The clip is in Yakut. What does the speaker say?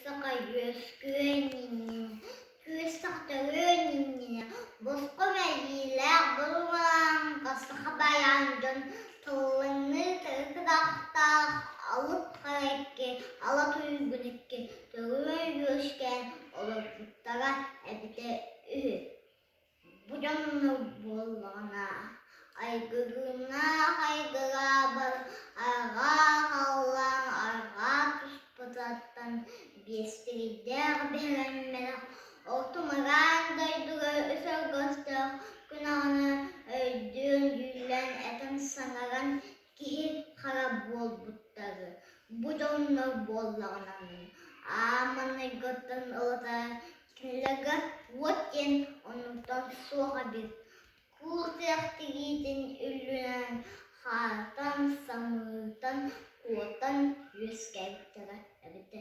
саха үөскүөн иннинэ, күүс саха төрүөн иннинэ босхо мэйиилээх боруҥалааҥҥа саха байаан дьон тыллаҥныы тырытыдахтаах алып хара икки, ала туйгун икки төрүөн үөскээн олорбуттара эбитэ үһү. Бу дьоннор буоллаҕына айгырыыннаах айгыраабар арҕаа халлаан арҕаа туспутуттан биэстэрийдээх биһирэммэтэх орто мыраан дойдуга үс өргөстөөх күн аҕаны өйдүөн-дьүүллээн этэн-саҥаран киһи хара буолбуттары бу дьоннор буоллаҕына аан маҥнайгыттан ылата Кинилэргэ уот диэн оннуктан суох эбит, куул тыах тигиитин үрдүнэн хаартан, самыыртан, куотан үөскээбиттэрэ эбитэ.